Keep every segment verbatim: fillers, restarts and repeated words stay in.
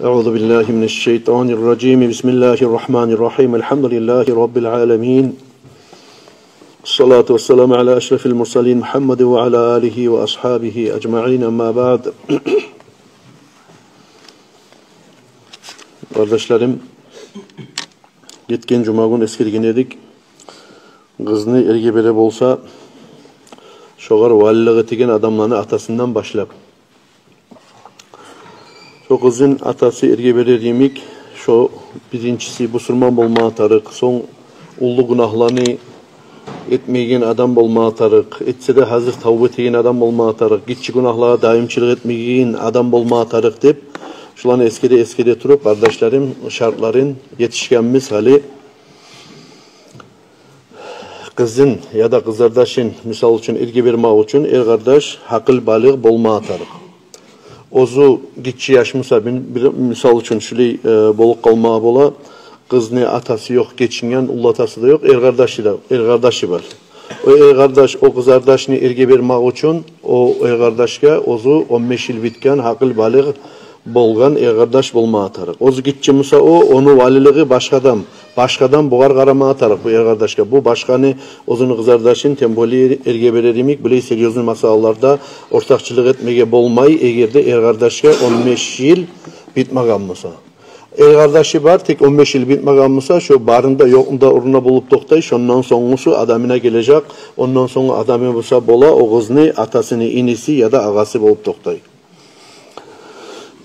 أعوذ بالله من الشيطان الرجيم. بسم الله الرحمن الرحيم. الحمد لله رب العالمين. الصلاة والسلام على أشرف المرسلين محمد وعلى آله وأصحابه أجمعين. أما بعد. Къардашларым, гетген жума гюн эсгерген эдик, къызны эрге бере болса, шогъар валилик этеген адамланы атасындан башлап. Шо къызны атасы эрге берер йимик, шо биринчиси бусурман болмагъа тарыкъ, сонг уллу гюнагьланы этмейген адам болмагъа тарыкъ, этсе де гьазир тавба этеген адам болмагъа тарыкъ, гиччи гюнагьлагъа даимчилик этмейген адам болмагъа тарыкъ деп, шуланы эсгере-эсгере туруп, къардашларым, шартларын етишгенбиз гьали. Къызын яда къызардашын, мисал учун, эрге бермек учун эр къардаш гьакъыл-балигъ болмагъа тарыкъ. Оьзю гиччи яш буса, бир, бир, мисал учун, шулай, э, болуп къалмагъа бола, къызны атасы ёкъ, гечинген, уллатасы да ёкъ, эр къардашы да, эр къардашы бар. О эр къардаш о къызардашны эрге бермек учун, о эр къардашгъа оьзю он беш йыл битген, гьакъыл-балигъ болгъан эр къардаш болмагъа тарыкъ. Оьзю гиччи буса, о, ону валилиги башгъа адам, башгъа адам бугъар къарамагъа тарыкъ, бу эр къардашгъа. Бу башгъаны, оьзюню къызардашын, тем более, эрге берер йимик, булай серьёзный масъалаларда ортакъчылыкъ этмеге болмай, эгер де эр къардашгъа он беш йыл битмеген буса. Эр къардашы бар, тек он беш йыл битмеген буса, шо барында-ёгъунда орнуна болуп токътай, шондан сонгусу адамына гележек, ондан сонгу адамы буса бола о къызны атасыны иниси яда агъасы болуп токътай.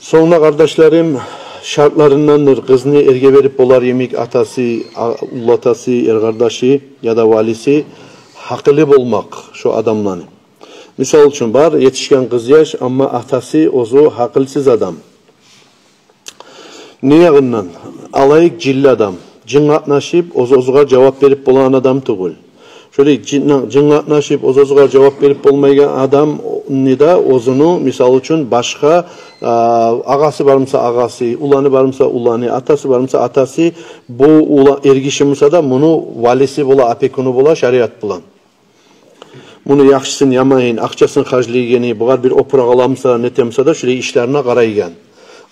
Сонг да, къардашларым, шартларындандыр къызны эрге берип болар йимик атасы, а-, уллатасы, эр къардашы яда валиси гьакъылы болмакъ шо адамланы. Мисал учун, бар етишген къыз яш, амма атасы оьзю гьакъылсыз адам. Не ягъындан? Алайыкъ, жинли адам. Жин къатнашып, оьз-оьзюгер жавап берип болагъан адам тюгюл. Шолай жин, жин къатнашып, оьз-оьзюгер жавап берип болмайгъан адамны да оьзюню, мисал учун, башгъа, а, агъасы бар буса агъасы, уланы бар буса уланы, атасы бар буса атасы, бу ула-, эргиши буса да, муну валиси бола, опекуну бола шариат булан. Муну яхшысын, яманын, акъчасын харжлайгъаны, бугъар бир опуракъ аламыса, нетемиса да, шулай ишлерине къарайгъан.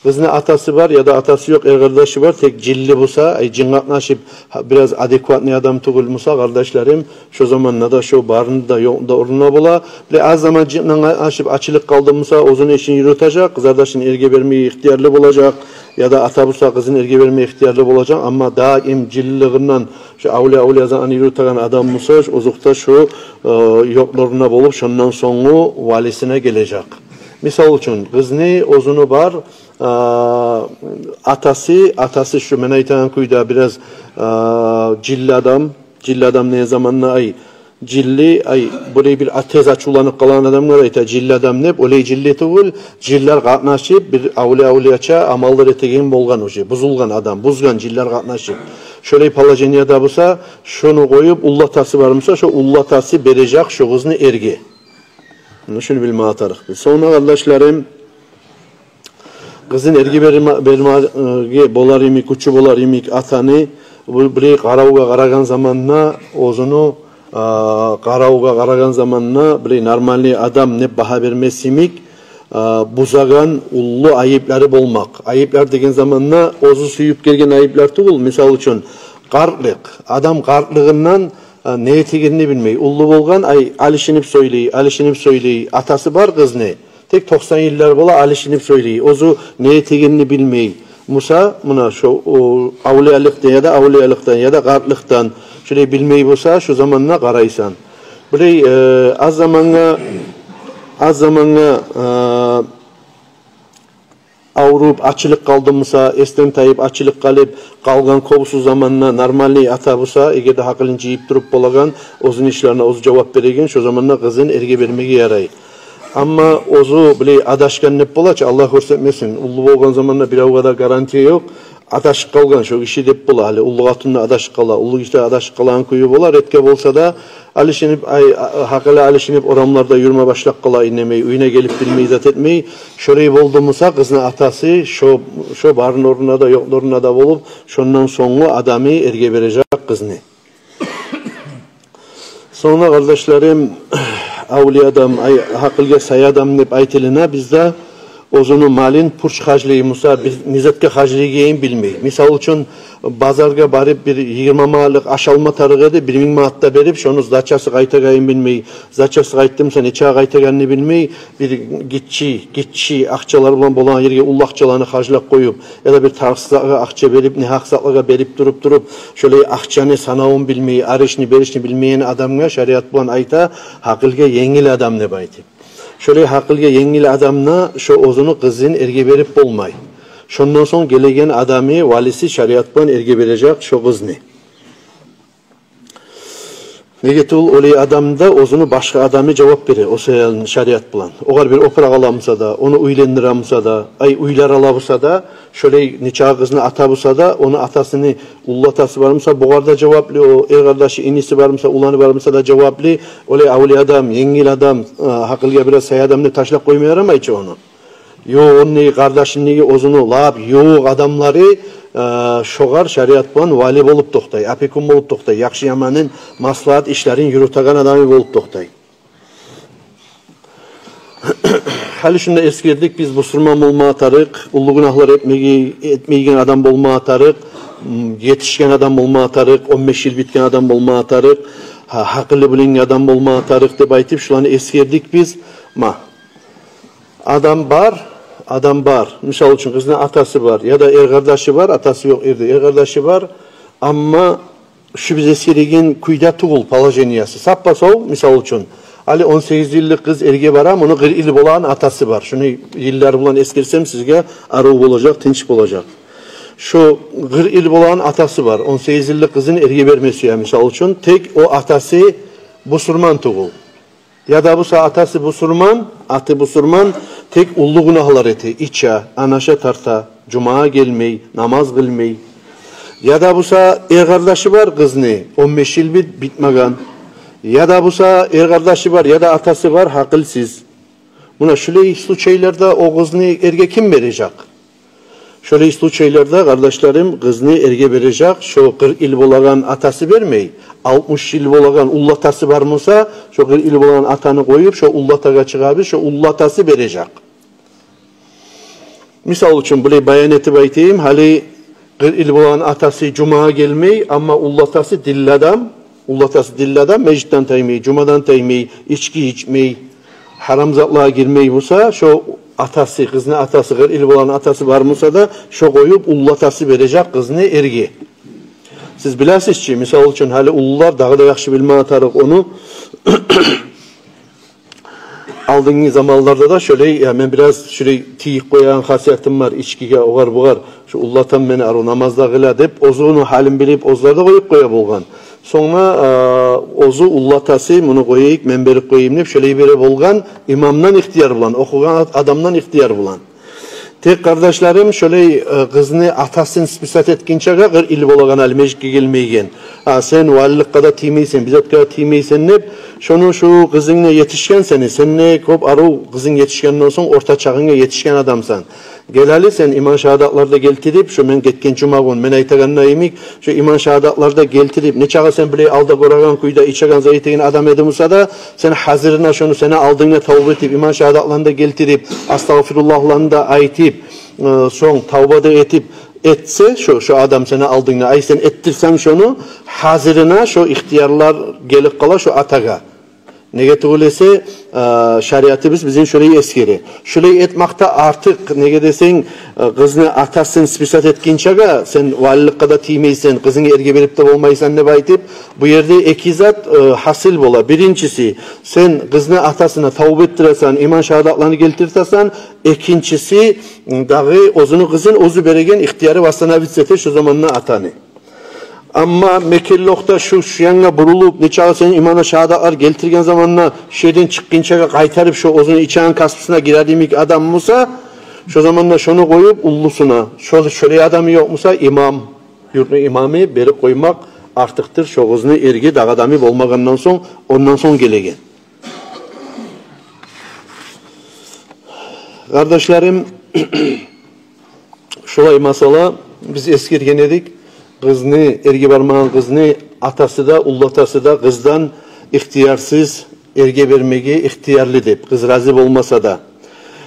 Къызны атасы бар яда атасы ёкъ, эр къардашы бар, тек жинли буса, ай, жин къатнашып, гьа, бираз адекватный адам тюгюл буса, къардашларым, шо заманда да шо барында да, ёгъунда орнуна бола. Бир аз заман жин къатнашып, ачылып къалды буса, оьзюню ишин юрютежек, къызардашын эрге бермеге ихтиярлы болажакъ, яда ата буса, къызын эрге бермеге ихтиярлы болажакъ, амма даим жинлилигинден шо авлия-авлия затны юрютеген адам буса, озокъда, шо, э, ёкълугъунда болуп, шондан сонгу валисине гележек. Мисал учун, къызны оьзюню бар, э, атасы, атасы шо мен айтагъан кюйде бираз, э, жинли адам, жинли адам не заманда, ай, жинли, ай, булай бир а-, тез ачувланып къалагъан адамлар айта жинли адам деп, олай жинли тюгюл, жинлер къатнашып, бир авлия-авлияча амаллар этеген болгъан уже, бузулгъан адам, бузгъан жинлер къатнашып. Шолай положениеде буса, шону къоюп, уллатасы бар буса, шо уллатасы бережек шо къызны эрге. Муна шуну билмеге тарыкъ биз. Сонг да, къардашларым, къызын эрге берме-, бермеге болар йимик, гючю болар йимик атаны, бу, булай къаравгъа къарагъан заманда, оьзюню, а, къаравгъа къарагъан заманда, булай нормальный адам деп багьа бермес йимик, а, бузагъан уллу айыплары болмакъ. Айыплар деген заманда, оьзю сююп гелген айыплар тюгюл, мисал учун, къартлыкъ. Адам къартлыгъындан, а, не этегенин билмей. Уллу болгъан, ай, алышынып сёйлей, алышынып сёйлей. Атасы бар къызны. Тек токъсан йыллар бола алышынып сёйлей. Оьзю не этегенин билмей буса, муна шо, о, авлиялыкъдан яда авлиялыкъдан яда къартлыкъдан шолай билмей буса, шо заманда къарайсан. Булай, э, аз замангъа, аз замангъа, э, авруп, ачылып къалды буса, эсден тайып, ачылып къалып, къалгъан кёбюсю заманда нормальный ата буса, эгер де гьакъылын жыйып туруп болагъан, оьзюню ишлерине оьзю жавап береген, шо заманда къызын эрге бермеге ярай. Амма оьзю булай адашгъан деп бола чы, Аллагь гёрсетмесин, уллу болгъан заманда биревге де гарантия ёкъ, адашып къалгъан шо гиши деп бола, гьали уллу къатынны адашып къала, уллу гиши де адашып къалагъан кюю бола, редко болса да, алышынып, ай, а, гьакъылы алышынып, орамларда юрюме башлап къала, инемей, уьюне гелип билмей, зат этмей. Шолай болду буса, къызны атасы шо, шо барын орнуна да, ёкъ орнуна да болуп, шондан сонгу адамы эрге бережек къызны. Сонг да, къардашларым, авлия адам, ай, гьакъылгъа сай адам деп айтылына бизде, оьзюню малын пуч харжлай буса, бир не затгъа харжлайгъанын билмей. Мисал учун, базаргъа барып бир йигирма манатлыкъ аш алма тарыкъ эди, бир минг манат да берип, шону сдачасы къайтагъанын билмей. Сдачасы къайтды буса, нечакъы къайтагъанын билмей, бир гиччи, гиччи акъчалар булан болагъан ерге уллу акъчаланы харжлап къоюп, яда бир тарыкъсызлагъа акъча берип, негьакъ затлагъа берип туруп-туруп, шолай акъчаны санавун билмей, аришни-беришни билмейген адамгъа шариат булан айта, гьакъылгъа енгил адам деп айтып. Шолай гьакъылгъа енгил адамгъа шо оьзюню къызын эрге берип болмай. Шондан сонг гелеген адамны валиси шариат булан эрге бережек шо къызны. Неге тюгюл, олай адамгъа оьзюню башгъа адамы жавап бере, о саялы шариат булан. Огъар бир опуракъ ала буса да, ону уьйлендире буса да, ай, уьйлер ала буса да, шолай нечакъы къызны ата буса да, ону атасыны, уллу атасы бар буса, бугъар да жаваплы, о эр къардашы, иниси бар буса, уланы бар буса да жаваплы, олай авлия адам, енгил адам, э, гьакъылгъа бираз сай адам деп ташлап къойма ярамай чы ону. Ёкъ, ону къардашыны, оьзюню лап ювукъ адамлары, э, шогъар шариат булан вали болуп токътай, опекун болуп токътай, яхшы-яманын, маслагьат ишлерин юрютеген адамы болуп токътай. Гьали шунда эсгердик биз: бусурман болма тарыкъ, уллу гюнагьлар этмеге, этмейген адам болма тарыкъ, м, етишген адам болма тарыкъ, он беш йыл битген адам болма тарыкъ, гьа-, гьакъылы билинген адам болма тарыкъ деп айтып, шуланы эсгердик биз. Ма, адам бар, адам бар. Мисал учун, къызны атасы бар, яда эр къардашы бар, атасы ёкъ эрде, эр къардашы бар. Амма шу биз эсгереген кюйде тюгюл положениясы. Саппа-сав, мисал учун, гьали он сегиз йыллыкъ къыз эрге бара, муну къыркъ йыл болагъан атасы бар. Шуну йыллар булан эсгерсем, сизге арив болажакъ, тынч болажакъ. Шо къыркъ йыл болагъан атасы бар, он сегиз йыллыкъ къызын эрге берме сюе, мисал учун, тек о атасы бусурман тюгюл. Яда буса атасы бусурман, аты бусурман, тек уллу гюнагьлар эте, иче, анаша тарта, жумагъа гелмей, намаз къылмай. Яда буса эр къардашы бар къызны, он беш йыл бит-, битмеген. Яда буса эр къардашы бар, яда атасы бар, гьакъылсыз. Муна шулай случайларда о къызны эрге ким бережек? Шолай случайларда, къардашларым, къызны эрге бережек шо къыркъ йыл болагъан атасы бермей, алтмыш йыл болагъан уллу атасы бар буса, шо къыркъ йыл болагъан атаны къоюп, шо уллу атагъа чыгъабыз, шо уллу атасы бережек. Мисал учун, булай баян этип айтайым, гьали къыркъ йыл болагъан атасы жумагъа гелмей, амма уллу атасы динли адам, уллу атасы динли адам, межитден таймай, жумадан таймай, ички ичмей, гьарам затлагъа гирмей буса, шо атасы, къызны атасы, къыркъ йыл болагъан атасы бар буса да, шо къоюп уллу атасы бережек къызны эрге. Сиз билесиз чи, мисал учун, гьали уллулар дагъы да яхшы билме тарыкъ ону. Алдынгы заманларда да шолай, я, мен бираз шолай тийип къоягъан хасиятым бар, ичкиге, огъар-бугъар, шу уллу атам мени арив намазда къыла деп, оьзюню гьалын билип, оьзлер де къоюп къоя болгъан. Сонг, а, оьзю уллу атасы, муну къояйыкъ, мен берип къояйым деп, шолай бере болгъан имамдан ихтияр булан, охугъан ад-, адамдан ихтияр булан. Тек, къардашларым, шолай, э, къызны атасын списать этгинчеге, къыркъ йыл болагъан, гьали межитге гелмейген. А, сен валиликге де тиймейсен, бир затгъа да тиймейсен деп, шону, шу къызынг да етишген сени, сен де кёп арив къызынг етишгенден сонг, орта чагъынга етишген адамсан. Гел гьали, сен иман шагьадатлар да гелтирип, шу мен гетген жума гюн мен айтагъанда йимик, шу иман шагьадатлар да гелтирип, нечакъы сен булай алда гёреген кюйде ичеген, зат этеген адам эдинг буса да, сен гьазирине шону сени алдынгда тавба этип, иман шагьадатланы да гелтирип, астагъфируллагьланы да айтып, э, сонг тавба да этип, этсе, шу, шу адам сени алдынгда, ай, сен этдирсенг шону, гьазирине шу ихтиярлар гелип къала шу атагъа. Неге тюгюл эсе, э, шариатыбыз бизин шолай эсгере. Шолай этмекде артыкъ, неге десенг, э, къызны атасын списать этгинчеге, сен валиликге де тиймейсен, къызынгны эрге берип де болмайсан деп айтып, бу ерде эки зат, э, гьасил бола. Биринчиси, сен къызны атасына тавба этдиресен, иман шагьадатланы гелтиртесен, экинчиси, дагъы оьзюню къызын оьзю береген ихтияры восстановить эте шу заманда атаны. Амма мекенлокъда шу, шу янгъа бурулуп, нечакъы сен иман шагьадатлар гелтирген заманда, шу ерден чыкъгъынчагъа къайтарып, шу оьзюню ичеген касбусуна гирер йимик адам буса, шу заманда шону къоюп уллусуна, шу, шолай адамы ёкъ буса, имам, юртну имамы берип къоймакъ артыкъдыр шу къызны эрге, дагъы адамы болмагъандан сонг, ондан сонг гелеген. Къардашларым, шолай масъала биз эсгерген эдик. Къызны, эрге бармагъан къызны атасы да, уллатасы да къыздан ихтиярсыз эрге бермеге ихтиярлы деп, къыз рази болмаса да.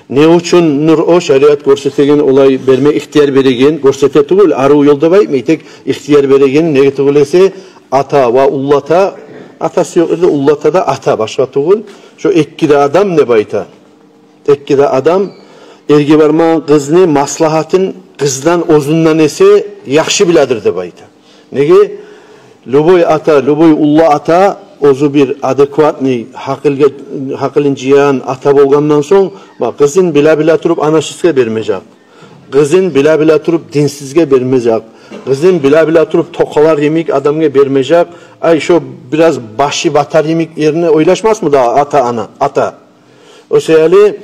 Не учундур о шариат гёрсетеген, олай берме ихтияр береген, гёрсете тюгюл, арив ёл деп айтмай, тек ихтияр береген, неге тюгюл эсе ата ва уллата, атасы ёкъ эди, уллата да ата, башгъа тюгюл. Шо эки де адам деп айта. Эки де адам эрге бармагъан къызны маслагьатын къыздан оьзюнден эсе яхшы биледир деп айта. Неге? Любой ата, любой уллу ата оьзю бир адекватный, гьакъылгъа, гьакъылын жыягъан ата болгъандан сонг, ма, къызын биле-биле туруп анашистге бермежек. Къызын биле-биле туруп динсизге бермежек. Къызын биле-биле туруп токъалар йимик адамгъа бермежек. Ай, шо бираз башы батар йимик ерине ойлашмасмы дагъы ата-ана, ата? О саялы,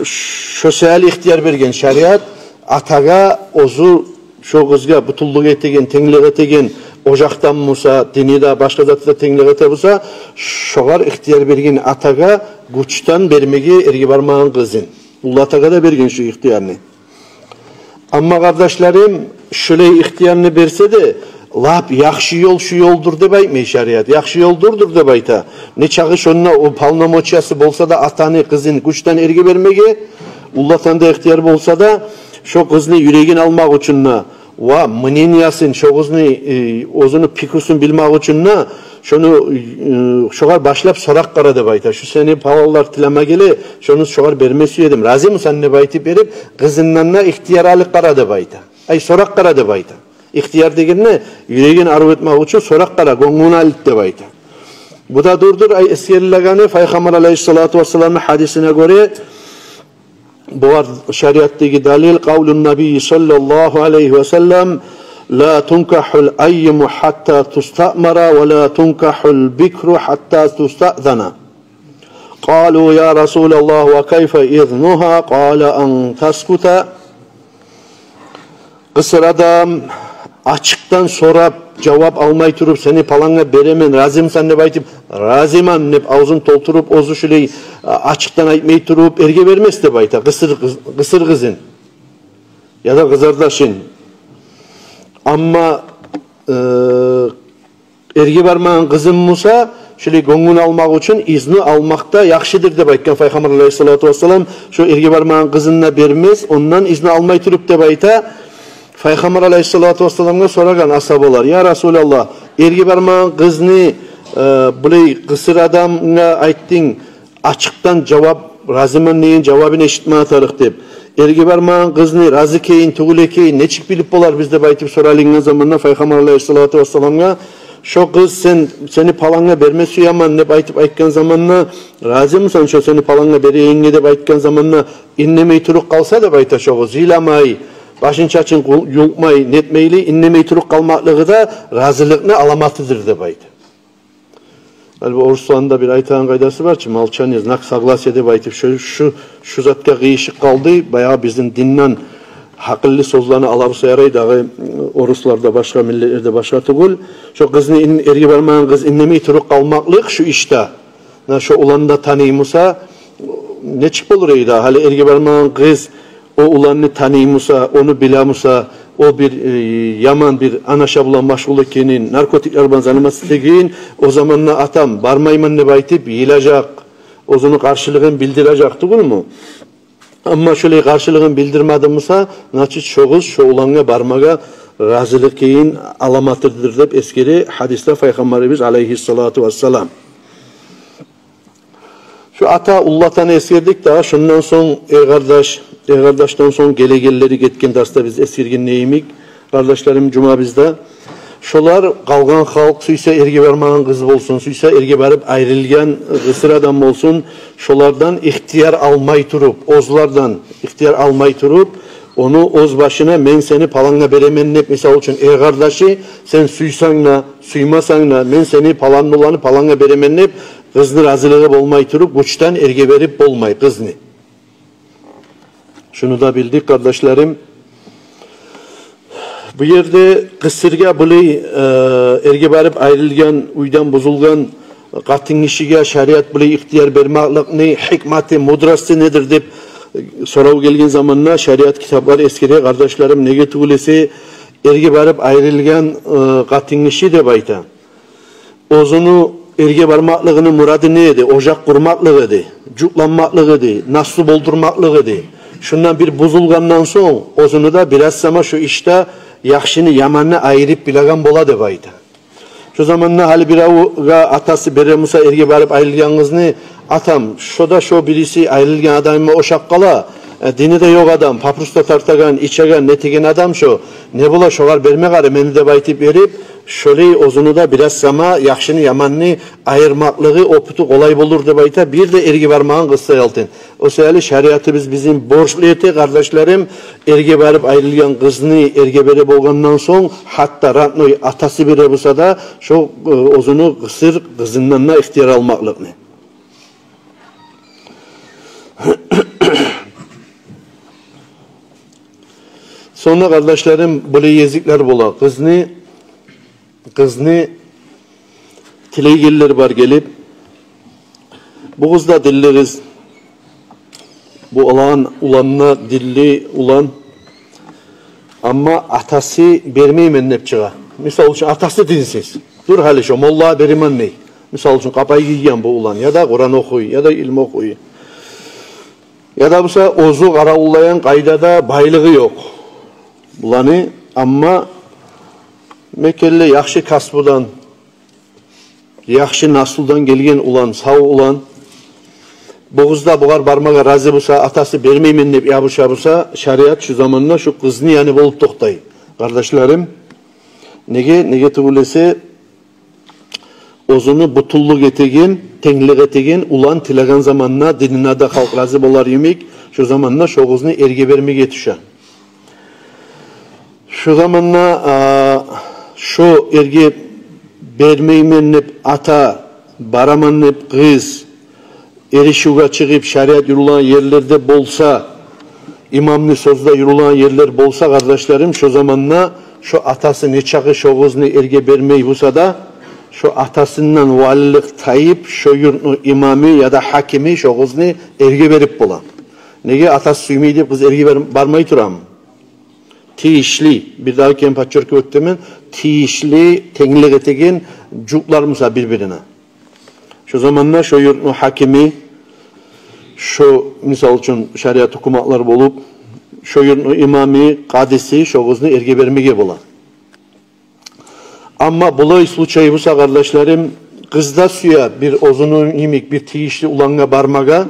шо саялы ихтияр берген шариат атагъа, оьзю шо къызгъа бютюнлюк этеген, тенглик этеген, ожакъдан буса, дини де, башгъа заты да тенглик эте буса, шогъар ихтияр берген атагъа гючден бермеге эрге бармагъан къызын. Уллатагъа да берген шо ихтиярны. Амма, къардашларым, шулай ихтиярны берсе де, лап яхшы ёл шу ёлдур деп айтмай шариат. Яхшы ёлдурдур деп айта. Не чакъы шонда о полномочиясы болса да атаны къызын гючден эрге бермеге, уллатаны да ихтияр болса да, шо къызны юрегин алмакъ учун да, ва мнениясын, шо къызны, э, оьзюню пикрусун билмек учун да, шону, э, шогъар башлап сорап къара деп айта. Шу сени паланлар тилеме геле, шону шогъар берме сюе эдим. Разимисен деп айтып берип, къызындан да ихтияр алып къара деп айта. Ай, сорап къара деп айта. Ихтияр дегенде, юрегин арив этмек учун сорап къара, гёнгюн алып деп айта. Бу да дурдур, ай, эсгерилегени Пайхаммар алайгьиссалату вассаламны гьадисине гёре, бугъар шариатдагъы далил, къавлун Набий саллаллагьу алайгьи ва саллам: «Ла тункахьул аййиму хьатта тустаъмара ва ла тункахьул бикру хьатта тустаъзана». Къалу: «Я Расулаллагь, ва кайфа изнугьа?» Къала: «Ан таскута». Къысыр адам ачыкъдан сорап, жавап алмай туруп, сени палангъа беремен, разимисен деп айтып, разимен деп авзун толтуруп, оьзю шулай, а, ачыкъдан айтмай туруп, эрге бермес деп айта къысыр къыз-, къысыр къызын яда къызардашын. Амма, э, эрге бармагъан къызын буса, шулай гёнгюн алмакъ учун изну алмакъ да яхшыдыр деп айтгъан Пайхаммар алайгьиссалату вассалам. Шо эрге бармагъан къызын да бермес, ондан изну алмай туруп деп айта. Пайхаммар алайгьиссалату вассаламгъа сорагъан асгьабалар: «Я Расулаллагь, эрге бармагъан къызны, э, булай къысыр адамгъа айтдынг, ачыкъдан жавап, разимен деген жавабын эшитме тарыкъ деп. Эрге бармагъан къызны рази экенин, тюгюл экенин нечик билип болар биз?» — деп айтып соралынгъан заманда Пайхаммар алайгьиссалату вассаламгъа, шо къыз сен, сени палангъа берме сюемен деп айтып айтгъан заманда, разимисен шо сени палангъа берегенге деп айтгъан заманда, индемей туруп къалса деп айта, шо къыз йыламай, башын-чачын къу-, юлкъмай, нетмейли, индемей туруп къалмакълыгъы да разиликни аламатыдыр деп айта. Гьали бу орусланы да бир айтагъан къайдасы бар чы, молчание, знак согласия деп айтып, шу, шу, шу затгъа къыйышып къалды. Баягъы бизин динден гьакъыллы сёзлени ала буса ярай, дагъы оруслар да башгъа, миллетлер де башгъа тюгюл. Шо къызны ин-, эрге бармагъан къыз индемей туруп къалмакълыкъ шу ишде. На, шо уланны да таный буса, нечик болур эди? Гьали эрге бармагъан къыз о уланны таный буса, ону биле буса, о бир, э, яман бир анаша булан машгъул экенин, наркотиклер булан заниматься этегенин, о заманда атам, бармайман деп айтып, йылажакъ, оьзюню къаршылыгъын билдирежек тюгюлмю? Амма шолай къаршылыгъын билдирмеди буса, значит, шо къыз шо улангъа бармагъа разилик экенин аламатыдыр деп эсгере гьадисде Пайхаммарыбыз алайгьиссалату вассалам. Шу ата, уллатаны эсгердик дагъы, шондан сонг эр къардаш, эр къардашдан сонг гелегенлери, гетген дарсда биз эсгерген йимик, къардашларым, жума бизде. Шолар къалгъан халкъ, сюйсе эрге бармагъан къыз болсун, сюйсе эрге барып айрылгъан къысыр адам болсун, шолардан ихтияр алмай туруп, оьзлерден ихтияр алмай туруп, ону оьз башына, мен сени палангъа беремен деп, мисал учун, эр къардашы, сен сюйсенг де, сюймесенг де, мен сени палан уланны палангъа беремен деп, къызны разилиги болмай туруп, гючден эрге берип болмай къызны. Шуну да билдик, къардашларым. Бу ерде къысыргъа булай, э, эрге барып айрылгъан, уьйден бузулгъан къатынгишиге шариат булай ихтияр бермекликни гьикматы, мудрости недир деп, э, сорав гелген заманда шариат китаплар эсгере, къардашларым, неге тюгюл эсе эрге барып айрылгъан, э, къатынгиши деп айта. Оьзюню Эрге бармакълыгъыны мурады не эди? Ожакъ къурмакълыкъ эди, жукъланмакълыкъ эди, наслу болдурмакълыкъ эди. Шундан бир бузулгъандан сонг, оьзюню де бираз сама шу ишде яхшыны, яманны айырып билеген бола деп айта. Шо заманда гьали биревге атасы бере буса эрге барып айрылгъан къызны: «Атам, шо да шо бириси айрылгъан адамыма ошап къала. Э, дини де ёкъ адам, папирос да тартагъан, ичеген, нетеген адам шо. Не бола, шогъар берме къара мени», — деп айтып берип, шолай оьзюню де бираз сама яхшыны, яманны айырмакълыгъы, опыту къолай болур деп айта. Бир де эрге бармагъан къызса ялтын. О саялы шариатыбыз бизин борчлу эте, къардашларым, эрге барып айрылгъан къызны эрге бере болгъандан сонг, гьатта родной атасы бере буса да, шо, э, оьзюню къысыр къызындан да ихтияр алмакълыкъны. Сонг да, къардашларым, булай гезиклер бола. Къызны, къызны тилейгенлер бар гелип: «Бу къыз да динли къыз, бу улан, улан да динли улан, амма атасы бермеймен деп чыгъа». Мисал учун, атасы динсиз. Дюр гьали шо моллагъа беремен дей. Мисал учун, къапай гийген бу улан, яда Къуран охуй, яда илму охуй, яда буса оьзю къаравуллайгъан къайдада байлыгъы ёкъ буланы, амма мекенли, яхшы касбудан, яхшы наслудан гелген улан, сав улан. Бу къыз да бугъар бармагъа рази буса, атасы бермеймен деп ябуша буса, шариат шу заманда шу къызны яны болуп токътай, къардашларым. Неге, неге тюгюл эсе, оьзюню бютюнлюк этеген, тенглик этеген улан тилеген заманда, динине де халкъ рази болар йимик, шу заманда шо къызны эрге бермеге тюше. Шу заманда, а, шо эрге бермеймен деп ата, бараман деп къыз эришивге чыгъып, шариат юрюлеген ерлерде болса, имамны сёзю де юрюлеген ерлер болса, къардашларым, шо заманда шо атасы нечакъы шо къызны эрге бермей буса да, шо атасындан валилик тайып, шо юртну имамы яда гьакими шо къызны эрге берип бола. Неге, атасы сюймей деп къыз эрге бар-, бармай турамы? Тийишли, бир дагъы керен подчеркивать этемен, тийишли тенглик этеген жукълар буса бир-бирине, шо заманда шо юртну гьакими, шо, мисал учун, шариат гьукуматлар болуп, шо юртну имамы, къадиси шо къызны эрге бермеге бола. Амма булай случай буса, къардашларым, къыз да сюе бир оьзюню йимик бир тийишли улангъа бармагъа,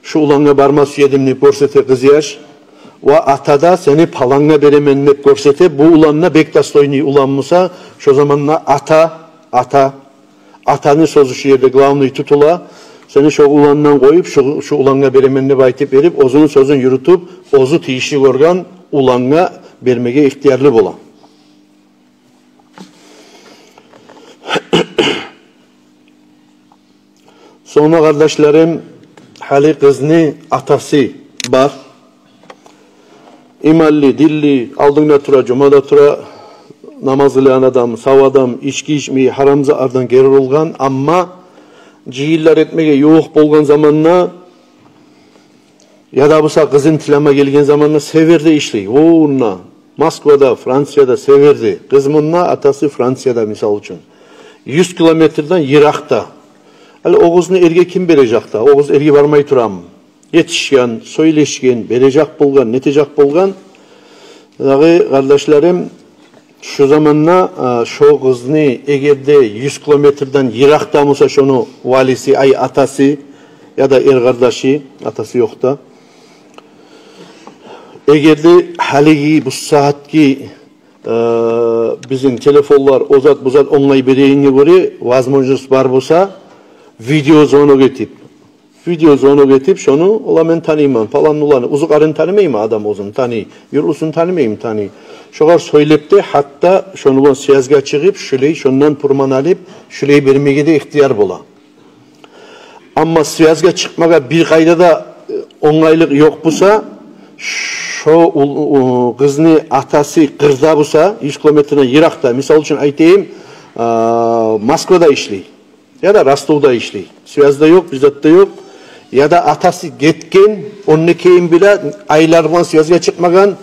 шу улангъа барма сюедим деп гёрсете къыз яш, ва ата да сени палангъа беремен деп гёрсете, бу улан да бек достойный улан буса, шо заманда ата, ата, атаны сёзю шу ерде главный тутула, сени шо уландан къоюп, шу, шу улангъа беремен деп айтып берип, оьзюню сёзюн юрютюп, оьзю тийишли гёрген улангъа бермеге ихтиярлы бола. Сонг да, къардашларым, гьали къызны атасы бар. Иманлы, динли, алдынгда тура, жумада тура, намаз къылагъан адам, сав адам, ички ичмей, гьарам затлардан гери урулгъан, амма жыйынлар этмеге ювукъ болгъан заманда, яда буса къызын тилеме гелген заманда северде ишлей. О, онда, Москвада, Францияда, северде. Къыз мунда, атасы Францияда, мисал учун. Юз километрден йыракъда. Гьали о къызны эрге ким бережек де? О къыз эрге бармай турамы? Етишген, сёйлешген, бережек болгъан, нетежек болгъан. Дагъы, къардашларым, шу заманда, а, шо къызны, эгер де юз километрден йыракъда буса шону валиси, ай, атасы яда эр къардашы, атасы ёкъ да. Эгер де гьалиги бу сагьатгъы, э, бизин телефонлар, о зат, бу зат онгай берегенге гёре, возможность бар буса, видеозвонок этип, видеозвонок этип, шону, ола, мен таныйман, палан уланы, узукъарын танымайман, адам оьзюн таный, юртлусун танымайман, таный. Шогъар сёйлеп де, гьатта шону булан связьгъа чыгъып, шулай, шондан пурман алып, шулай бермеге де ихтияр бола. Амма связьгъа чыкъмагъа бир къайда да, э, онгайлыкъ ёкъ буса, шо ул-, у-, къызны атасы къырда буса, юз километрден йыракъда, мисал учун айтайым, а, Москвада ишлей. Яда Ростовда ишлей. Связь да ёкъ, бир зат да ёкъ. Яда атасы гетген, ондан кейин биле айлар булан связьгъа чыкъмагъан,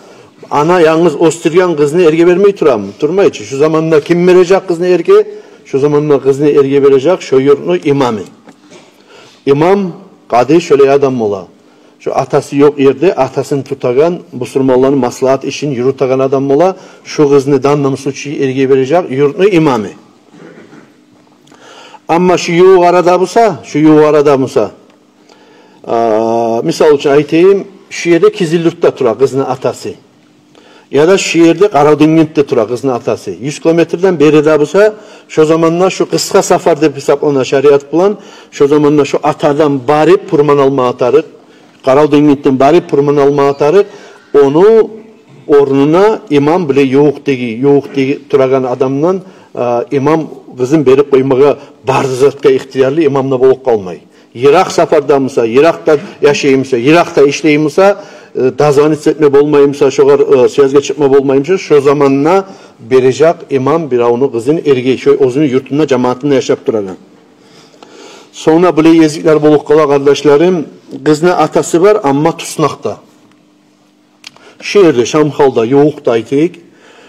ана янгыз оьсдюрген къызны эрге бермей турамы? Турмай чы. Шу заманда ким бережек къызны эрге? Шо заманда къызны эрге бережек шо юртну имамы. Имам, къади шолай адам бола. Шо атасы ёкъ ерде атасын тутагъан, бусурманланы маслагьат ишин юрютеген адам бола. Шо къызны даннам сучи эрге бережек юртну имамы. Амма шо ювукъ арада буса, шо ювукъ арада буса, а, мисал учун айтайым, шо ерде Кизилюртда тура къызны атасы. Яда шо ерде Къаравденгентде тура къызны атасы. Юз километрден бериде буса, шо заманда шо къысгъа сапар деп гьисаплана шариат булан, шо заманда шо атадан барып пурман алмагъа тарыкъ, Къаравденгентден барып пурман алмагъа тарыкъ, ону орнуна имам биле ювукъдагъы, ювукъдагъы турагъан адамдан, а, имам къызын берип къоймагъа, бары затгъа ихтиярлы имам да болуп къалмай. Йыракъ сапарда буса, йыракъда яшай буса, йыракъда ишлей буса, э, дозвониться этме болмай буса, шогъар, э, связьгъа чыкъма болмай буса, шо заманда бережек имам биревню къызын эрге, шо оьзюню юртунда, жамаатында яшап турагъан. Сонг да булай гезиклер болуп къала, къардашларым, къызны атасы бар, амма туснакъда. Шо ерде, Шамхалда, ювукъда айтайыкъ.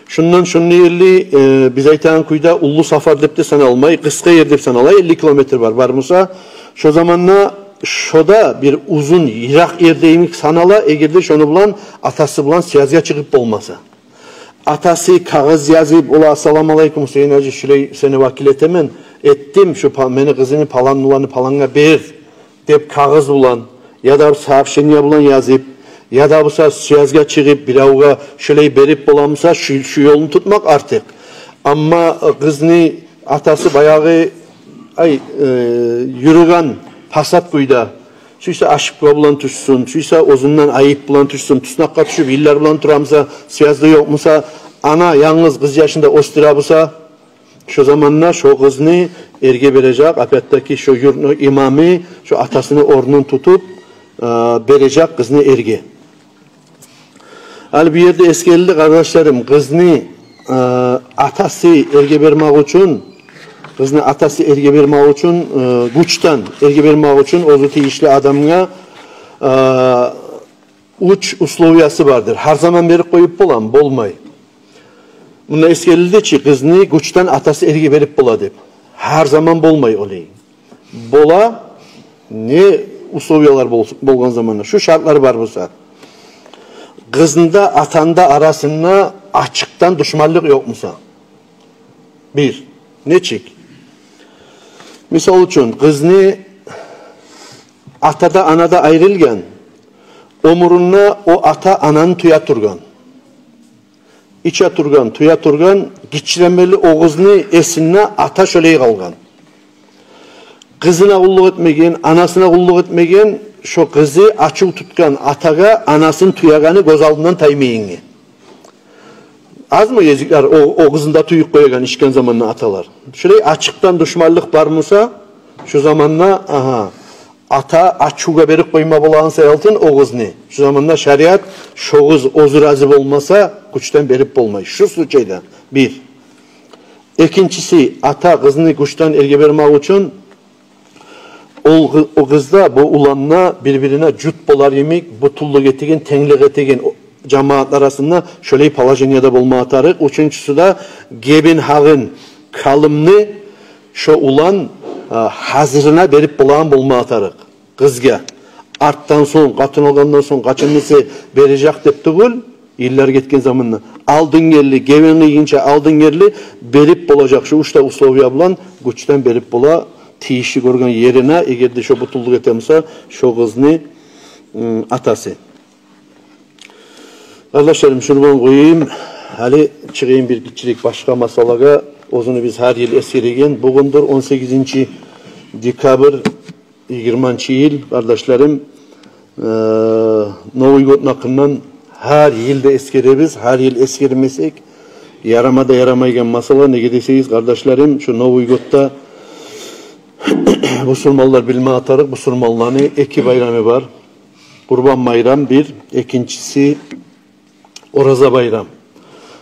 Шондан шонда элли, э, биз айтагъан кюйде уллу сапар деп де саналмай, къысгъа ер деп санала, элли километр бар, бар буса. Шо заманда шо да бир узун, йыракъ ер йимик санала, эгер де шону булан, атасы булан связьгъа чыгъып болмаса. Атасы кагъыз язып, ола: «Ассаламу алейкум, Гьусейин гьажи, шулай сени вакил этемен, этдим, шу па-, мени къызымны паланланы палангъа бер», — деп кагъыз булан, яда сообщение булан язып, яда буса связьгъа чыгъып, биревге шулай берип бола буса, шу, шу ёлну тутмакъ артыкъ. Амма, э, къызны атасы баягъы, ай, э, юрюген пасат кюйде, сюйсе ошибка булан тюшсюн, сюйсе оьзюнден айып булан тюшсюн, туснакъгъа тюшюп йыллар булан тура буса, связьда ёкъ буса, ана янгыз къыз яшын да оьсдюре буса, шо заманда шо къызны эрге бережек, опять-таки, шо юртну имамы, шо атасыны орнун тутуп, э, бережек къызны эрге. Гьали бу ерде эсгерилди, къардашларым, къызны, э, атасы эрге бермек учун, къызны атасы эрге бермек учун, э, гючден эрге бермек учун оьзю тийишли адамгъа, э, уьч условиясы бардыр. Гьар заман берип къоюп боламы? Болмай. Мунда эсгерилди чи, къызны гючден атасы эрге берип бола деп. Гьар заман болмай олай. Бола, не условиялар бол-, болгъан заманда, шу шартлар бар буса. Къызында, атанда арасында ачыкъдан душманлыкъ ёкъ буса. Бир. Нечик? Мисал учун, къызны ата да, ана да айрылгъан, оьмюрюнде о ата ананы тюе тургъан. Иче тургъан, тюе тургъан, гиччиден берли о къызны эсинде ата шолай къалгъан. Къызына къуллукъ этмеген, анасына къуллукъ этмеген, шо къызы ачув тутгъан атагъа анасын тюегени гёз алдындан таймайгъангъа. Азмы гезиклер о, о къызын да тююп къоягъан ичген заманда аталар? Шолай ачыкъдан душманлыкъ бар буса, шо заманда, агьа, ата ачувгъа берип къойма болагъан саялтын о къызны. Шо заманда шариат, шо къыз оьзю рази болмаса, гючден берип болмай. Шу случайда бир. Экинчиси, ата къызны гючден эрге бермек учун, ол къы-, о къыз да, бу улан да бир-бирине жут болар йимик, бютюнлюк этеген, тенглик этеген, о, жамаат арасында шолай положениеде болмагъа тарыкъ. Уьчюнчюсю де, гебин гьакъын, калымны шо улан, а, гьазирине берип болагъан болмагъа тарыкъ. Къызгъа артдан сонг, къатын алгъандан сонг, къачан эсе бережек деп тюгюл, йыллар гетген заманда, алдын герли, гебин къыйгъынча алдын герли берип болажакъ. Шу уьч де условия булан гючден берип бола тийишли гёрген ерине, эгер де шо бютюнлюк эте буса шо къызны, м, атасы. Къардашларым, шуну булан къояйым. Гьали чыгъайым бир гиччирек башгъа масъалагъа. Оьзюню биз гьар йыл эсгереген. Бугюндюр он сегизинчи декабрь, йигирманчы йыл, къардашларым. Э, Новый годну гьакъындан гьар йыл да эсгеребиз, гьар йыл эсгермесек, ярама да ярамайгъан масъала. Неге десегиз, къардашларым, шу Новый годда бусурманлар билмеге тарыкъ, бусурманланы эки байрамы бар. Къурбан байрам бир, экинчиси Ораза байрам.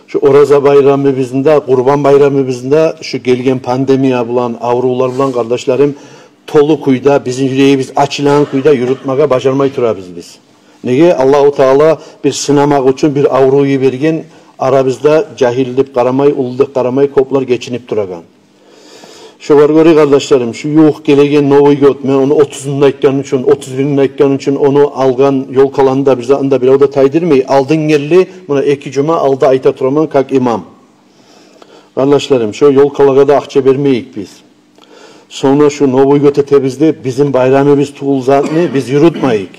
Шу Ораза байрамыбызны да, Къурбан байрамыбызны да шу гелген пандемия булан, аврувлар булан, къардашларым, толу кюйде, бизин юрегибиз ачылагъан кюйде юрютмеге бажармай турабыз биз. Неге? Аллагьу Таала бир сынамакъ учун бир аврув йиберген, арабызда жагьил деп къарамай, уллу деп къарамай, кёплер гечинип турагъан. Шогъар гёре, къардашларым, шу ювукъ гелеген Новый год, мен ону отузунда айтгъан учун, отуз биринде айтгъан учун, ону алгъан ёлкаланы да, бир затны да бирев де тайдырмай, алдын гелди, муна эки жума алда айта тураман, как имам. Къардашларым, шо ёлкалагъа да акъча бермейик биз. Сонг да шу Новый год этебиз деп, бизин байрамыбыз тюгюл затны биз юрютмейик.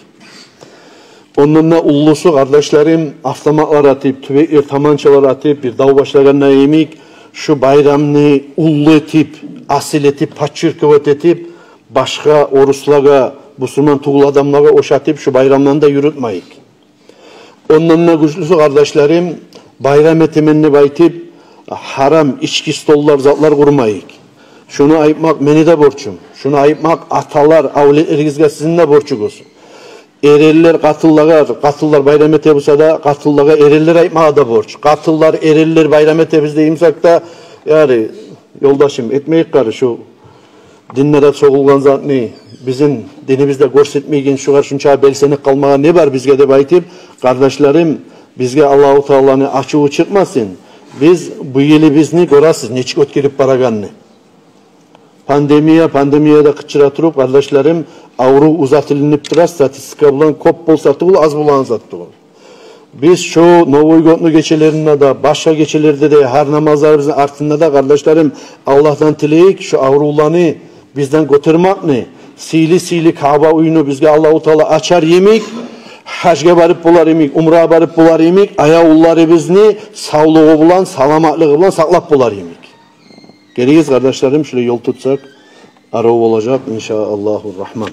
Ондан да уллусу, къардашларым, автоматлар атып, тюбеклер, таманчалар атып, бир дав башлагъанда йимик, шу байрамны уллу этип, асил этип, подчеркивать этип, башгъа оруслагъа, бусурман тюгюл адамлагъа ошатып, шу байрамланы да юрютмейик. Ондан да гючлюсю, къардашларым, байрам этемен деп айтып, гьарам ички столлар, затлар къурмайыкъ. Шуну айтмакъ мени де борчум. Шуну айтмакъ аталар, авлетлеригизге сизин де борчугъуз. Эренлер къатынлагъа, къатынлар байрам эте буса да, къатынлагъа эренлер айтмагъа да борч. Къатынлар, эренлер байрам этебиз дей бусакъ да, яни, ёлдашым, этмейик къары шу динде де согъулгъан затны, бизин динибизде гёрсетмейген, шугъар шунча белсенип къалмагъа не бар бизге деп айтып, къардашларым, бизге Аллагьу Тааланы ачуву чыкъмасын. Биз бу йылыбызны гёресиз, нечик оьтгерип барагъанны. Пандемия, пандемия да къычыра туруп, къардашларым, аврув узатылынып тура, статистика булан кёп болса тюгюл, аз болгъан зат тюгюл. Биз шу Новый годну гечелеринде де, башгъа гечелерде де, гьар намазларыбызны артында да, къардашларым, Аллагьдан тилейик шу аврувланы бизден гётермекни, сыйлы-сыйлы Каъба уьюню бизге Аллагьу Таала ачар йимик, гьажгъа барып болар йимик, умрагъа барып болар йимик, аявлуларыбызны савлугъу булан, саламатлыгъы булан сакълап болар йимик. Гелигиз, къардашларым, шулай ёл тутсакъ, арив болажакъ, иншааллагьу рагьман.